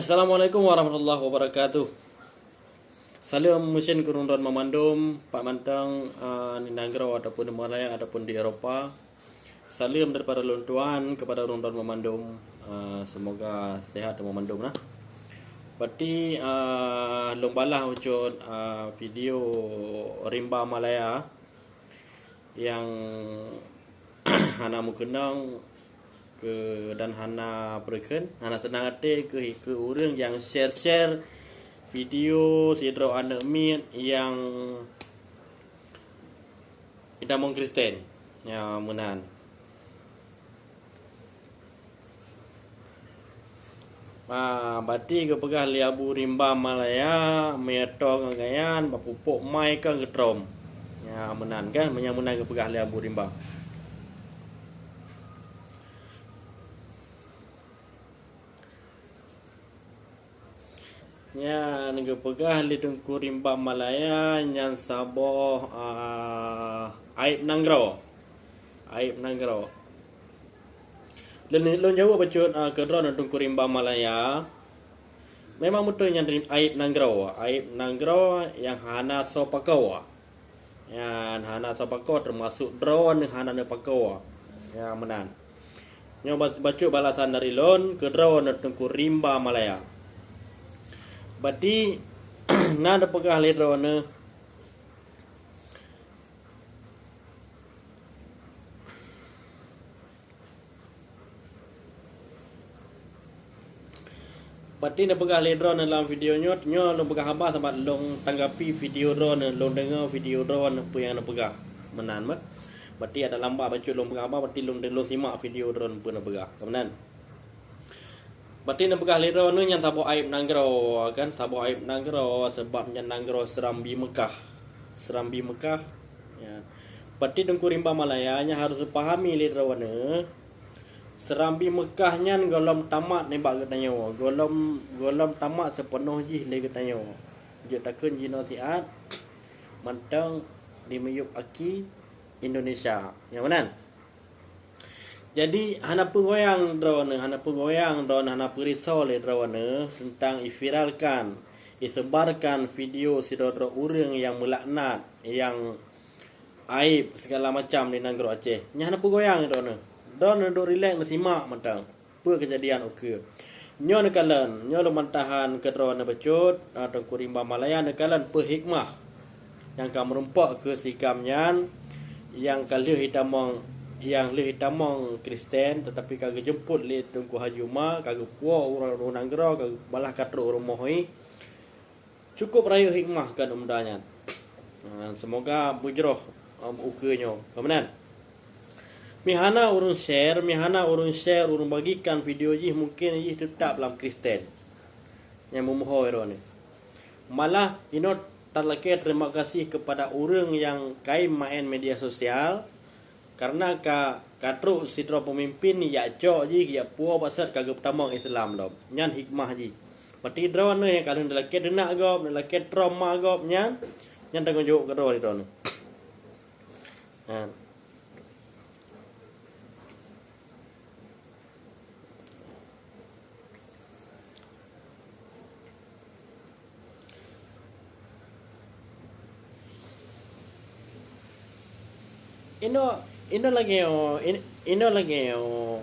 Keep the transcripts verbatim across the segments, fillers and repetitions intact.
Assalamualaikum warahmatullahi wabarakatuh. Saleuem meusen keu droeneuh mandum, pat mantong, ah, di nanggroe ataupun di Malaya ataupun di Eropa. Saleuem daripada lôn tuan kepada droeneuh mandum. Ah, semoga sehat mandum nah. Berarti, ah, lôn balah ucut, ah, video rimba Malaya nyang hana meukeunong keu dan hana peureukeuen, hana seunang até keu, keu ureuëng nyang share-share video sidroe aneuëk miet nyang itamong Kristen. Ya, meunan. Ah, bati geupeugah lé Abu Rimba Malaya, meuato ngon gayan, bak pupuk mai keu geutrom. Ya, meunan kan, meunyo meunan geupeugah lé Abu Rimba. Nyan geupeugah lé Teungku Rimba Malaya nyan saboh, ah, aib nanggroe. Aib nanggroe. Lôn, lôn jaweueb bacut, ah, keu droeneuh Teungku Rimba Malaya. Memang beutôi nyan rim-, aib nanggroe. Aib nanggroe nyang hana soe pakoe. Nyan hana soe pakoe, teumasok droeneuh hana neupakoe. Ya, meunan. Nyoe ba-, bacut balasan dari lôn keu droeneuh Teungku Rimba Malaya. Bati na neupeugah lé droeneuh, Bati neupeugah lé droeneuh lam video nyoe, nyoe lôn peugah haba sabab lôn tanggapi video droeneuh, lôn deungoe video droeneuh peue nyang neupeugah. Meunan meuh. Bati adak lambat bacut lôn peugah haba, bati lôn, lôn simak video droeneuh peue neupeugah. Ka meunan. Bati neupeugah lé droeneuh nyan saboh aib nanggroe, kan, saboh aib nanggroe, sabab nyan nanggroe Serambi Meukah. Serambi Meukah, ya. Bati Teungku Rimba Malaya nyan harôh teupahami lé droeneuh, Serambi Meukah nyan gohlom tamat nibak geutanyoe, gohlom, gohlom tamat seupeunoh jih lé geutanyoe. Jeuet takheun jinoe siat mantong di miyueb aki Indonesia. Nyang meunan. Jadi, hana peugoyang droeneuh, hana peugoyang droeneuh, hana peurisoe lé droeneuh teuntang iviralkan, iseubarkan video sidroe-droe ureuëng nyang meulaknat, nyang aib segala macam di nanggroe Aceh. Nyan hana peugoyang droeneuh. Droeneuh duek rilek neusimak mantong peue keujadian ukeue. Nyoe neukalon, nyoe lôn bantahan keu droeneuh bacut, ah, Teungku Rimba Malaya neukalon peue hikmah nyang ka meurumpok keu si GAM nyan, nyang ka lheueh itamong, nyang lheueh itamong Kristen, teutapi ka geujeumpot lé Teungku Haji Uma, ka geupuwoe ureuëng nanggroe, ka geubalah ka trok rumoh jih. Cukup rayeuk hikmah keu aneuk muda nyan. Ha, seumoga beujroh, em, ukeue nyoe. Ka meunan. Meuhana ureuëng share, meuhana ureuëng share, ureuëng bagikan video jih, mungken jih teutap lam Kristen. Nyang meumoho droeneuh. Malah, inoe talakée terima kasih kepada ureuëng nyang kai maén media sosial, Kareuna ka, ka trok sidroe peumimpén jak cok jih, jak puwoe bak sot ka geupeutamong Islam lom. Nyan hikmah jih. Bati droeneuh nyang ka lheueh neulakée teunak gob, neulakée trom ma gob nyan, nyan tanggong jaweueb keudroe di droeneuh. Nyan. Inoe, inoe lagée nyoe, in-, inoe lagée nyoe.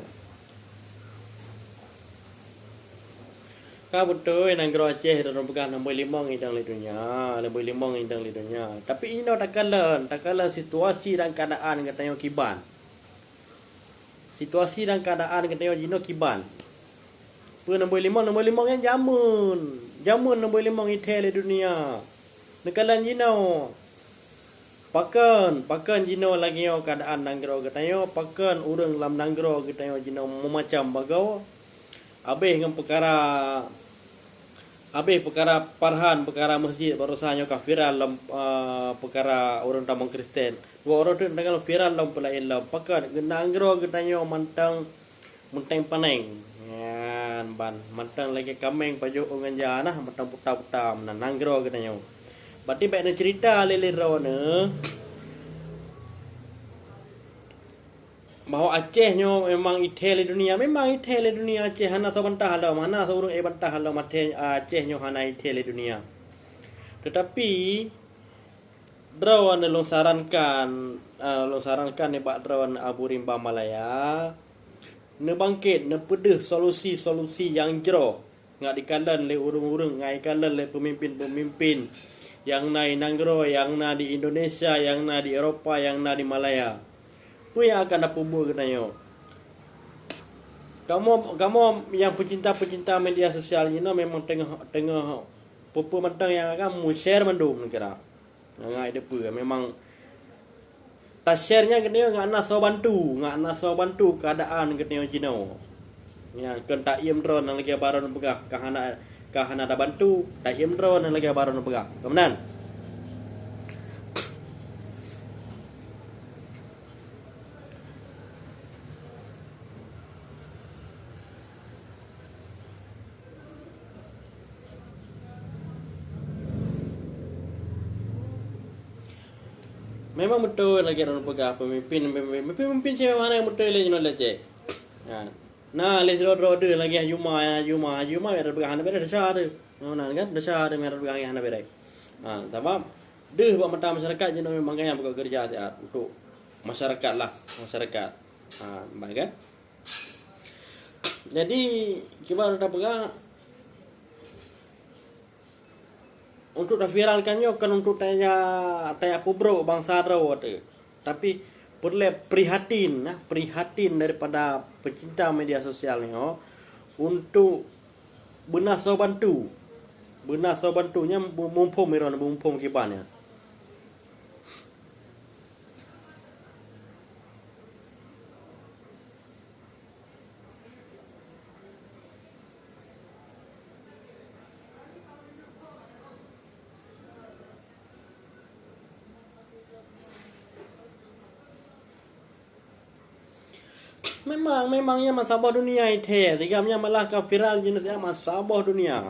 Ka beutôi nanggroe Aceh droeneuh peugah nombor limong idong lé donya, nombor limong idong lé donya. Tapi inoe takalon, takalon situasi dan keadaan geutanyoe kiban. Situasi dan keadaan geutanyoe jinoe kiban. Peue nombor limong? Nombor limong nyan jameun. Jameun nombor limong ithée lé dunia. Neukalon jinoe. Pakon, pakon jinoe lagée nyoe keadaan nanggroe geutanyoe, pakon ureuëng lam nanggroe geutanyoe jinoe meumacam bagoe. Abéh ngon peukara Abéh peukara Farhan, peukara masjid baroesa nyoe ka viral lom, eh, peukara ureuëng tamong Kristen. Dua ureuëng teuk teuka viral lom peulaén lom. Pakon nanggroe geutanyoe mantong meunteng paneng. Nyan ban mantong lagée kaméng pajoh u ganja nah, mantong puta-puta meunan nanggroe geutanyoe. Bati bék neuceurita lé-lé droeneuh. bahwa Aceh nyoe memang ithée lé dunia. Memang ithée lé dunia Aceh, hana soe bantah lom, hana soe ureuëng ék bantah lom Aceh, Aceh nyoe hana ithée lé dunia. Teutapi, droe lôn sarankan, ah, lôn sarankan nibak droe Abu Rimba Malaya, neubangkét, neupeudeuh solusi-solusi nyang jroh, ngat dikalon lé ureuëng-ureuëng, ngat dikalon lé peumimpén-peumimpén nyang na di nanggroe, nyang na di Indonesia, nyang na di Eropa, nyang na di Malaya. Peue nyang akan tapeubuet geutanyoe? Kamoe, kamoe nyang peucinta-peucinta media sosial jinoe memang teungoh, teungoh peue-peue mantong nyang akan mu-share mandum, neukira. Ngai depe memang ta-share nyan geutanyoe ngat na soe bantu, ngat na soe bantu keuadaan geutanyoe jinoe. Nyan kon taiem droe nyang lagée baron peugah ka hana, ka hana tabantu, taiem droe nyang lagée baron peugah. Keumenan. Memang beutôi lagée droeneuh peugah peumimpin, peumimpin, peumimpin cewek hana nyang beutôi lé jinoe lé cek. Ha. Nah, lé sidroe-droe deuh lagée Haji Uma, Haji Uma, Haji Uma, ya peugah hana beres desya deuh. Nah, kan desya deuh, ya peugah hana beres. Ha, sabab deuh bak mata masyarakat jinoe memang gaya buka kerja siat untuk masyarakat lah, masyarakat. Ha, baik kan? Jadi, kiban udah peugah, untuk taviralkan nyoe kon untuk taya, taya peubrok bansa droe teuh. Tapi peureulée prihatin, nah, prihatin daripada pecinta media sosial nyoe untuk beuna soe bantu. Beuna soe bantu nyan bu-, muphom iron, muphom kiban nyan. Memang, memang nyan meusaboh dunia ithée. Sigam nyan malah ka viral jeuneuh siat meusaboh dunia.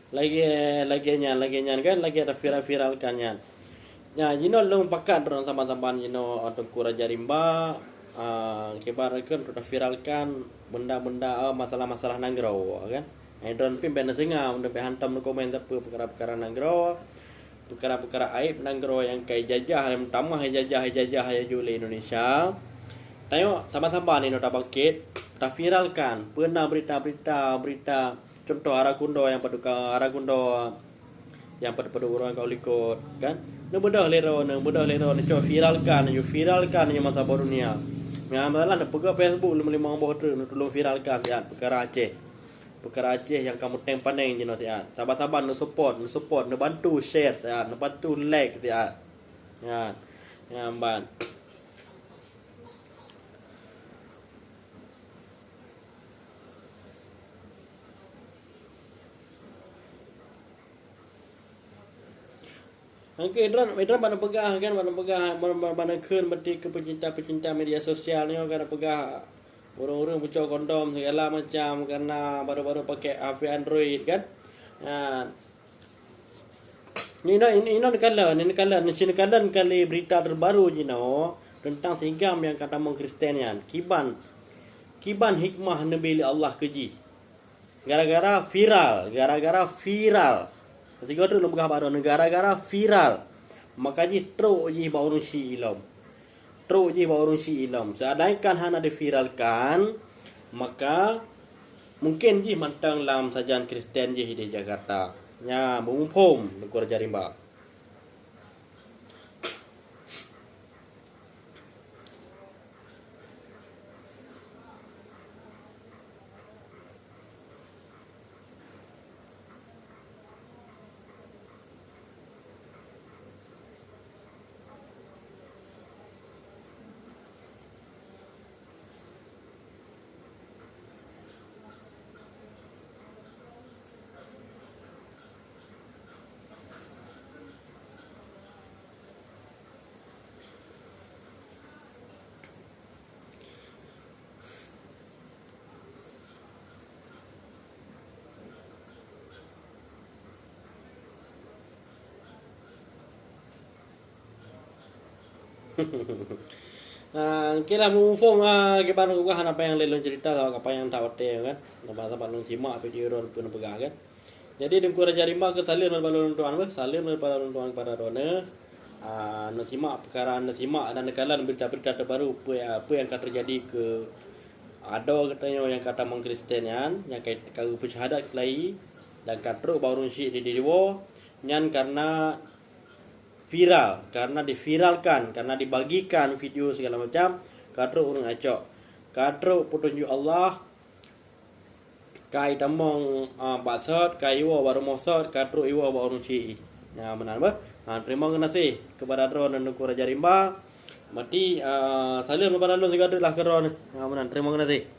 Lagée, lagée nyan, lagée nyan kan, lagée ada viral-viralkan nyan. Nya, jinoe lôn pakat droe saban-saban jinoe, ah, Teungku Raja Rimba, ah, kiban kheun untuk taviralkan benda-benda, ah, masalah-masalah nanggroe kan. Ai droe pih bèk neusinga, bèk hantom neukomen sapeue peukara-peukara nanggroe, peukara-peukara aéb nanggroe nyang ka ijajah, nyang meutamah ijajah, ijajah laju lé Indonesia. Tanyoe saban-saban inoe tabangkét, taviralkan peue na berita-berita, berita Contoh, ara kundo nyang paduka, ara kundo nyang padu-padu ureuëng ka likot, kan? Neubeudôh lé droe, neubeudôh lé droe, neucok viralkan, neucok viralkan nyoe meusaboh dunia. Nyang masalah neupeugah Facebook limong-limong boh treuk, neutulông viralkan siat peukara Aceh. Peukara Aceh nyang ka meuténg paneng jinoe siat. Saban-saban neusupport, neusupport, neubantu share siat, neubantu like siat. Nyan, nyan ban. Oke, Idron, Idron bak neupeugah kan, bak neupeugah, bak, bak, bak neukheun berarti keu pecinta-pecinta media sosial nyoe kan, neupeugah ureuëng-ureuëng meucok kondom segala macam karena baru-baru pakai H P Android kan. Nah, Inoe, inoe, inoe neukalon, neukalon, neukalon kali berita terbaru jinoe teuntang sigam nyang ka tamong Kristen nyan. Kiban, kiban hikmah neubi lé Allah keu jih. Gara-gara viral, gara-gara viral. Sigoe treuk lôn peugah bak droeneuh, gara-gara viral. Maka jih trok jih bak ureuëng Syi'i lom. Trok jih bak ureuëng Syi'i lom. Seandaikan hana diviralkan, maka mungken jih mantong lam sajan Kristen jih di Jakarta. Nya, beumuphom Teungku Raja Rimba. Ah, okey lah, muphom, ah, kiban gugah hana payah lé lôn cerita sabab ka panyang that watèe kan. Sabab, sabab lôn simak video droeneuh peue neupeugah kan. Jadi Teungku Raja Rimba keu saleuem daripada lôn tuan beuh, saleuem daripada lôn tuan kepada droeneuh. Ah, neusimak peukara, neusimak dan neukalon berita-berita terbaru peue, peue nyang ka teujadi keu adoe geutanyoe nyang ka tamong Kristen nyan, nyang ka, ka geupeusyeuhadat keulayi dan ka trok bak ureueng syik di, di, di woe, nyan karena viral, karena diviralkan, karena dibagikan video segala macam, ka trok ureueng acok. Ka trok peutunjuk Allah, ka itamong, ah, bak sot, ka iwoe bak rumoh sot, ka trok iwoe bak ureueng syik. Nyan meunan beuh. Ha, teurimong geunaséh kepada droeneuh Teungku Raja Rimba. Mati, ah, saleuem daripada lôn sigoe teuk lah keu droeneuh. Nyan meunan, teurimong geunaséh.